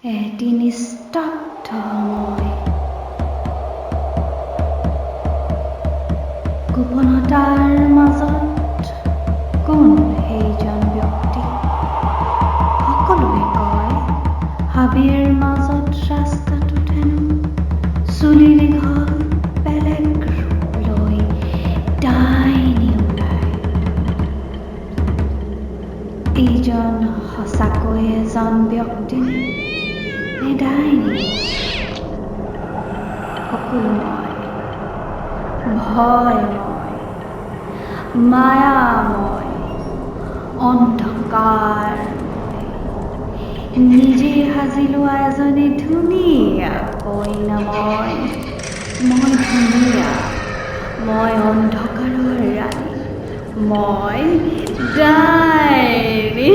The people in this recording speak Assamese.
এটি নিস্তব্ধ সময়। গোপনতাৰ মাজত কোন সেইজন ব্যক্তি? সকলোৱে কয়, হাবিৰ মাজত ৰাস্তাটোত হেনো চুলি দীঘল বেলেগ ৰূপ লৈ ডাইনী ওলায়। এইজন সঁচাকৈ এজন ব্যক্তি নে ডাইনী? সকলোময়, ভয়ময়, মায়াময়, অন্ধকাৰময়, নিজে সাজি লোৱা এজনী ধুনীয়া কইনা মই। মই ধুনীয়া, মই অন্ধকাৰৰ ৰাণী, মই ডাইনী।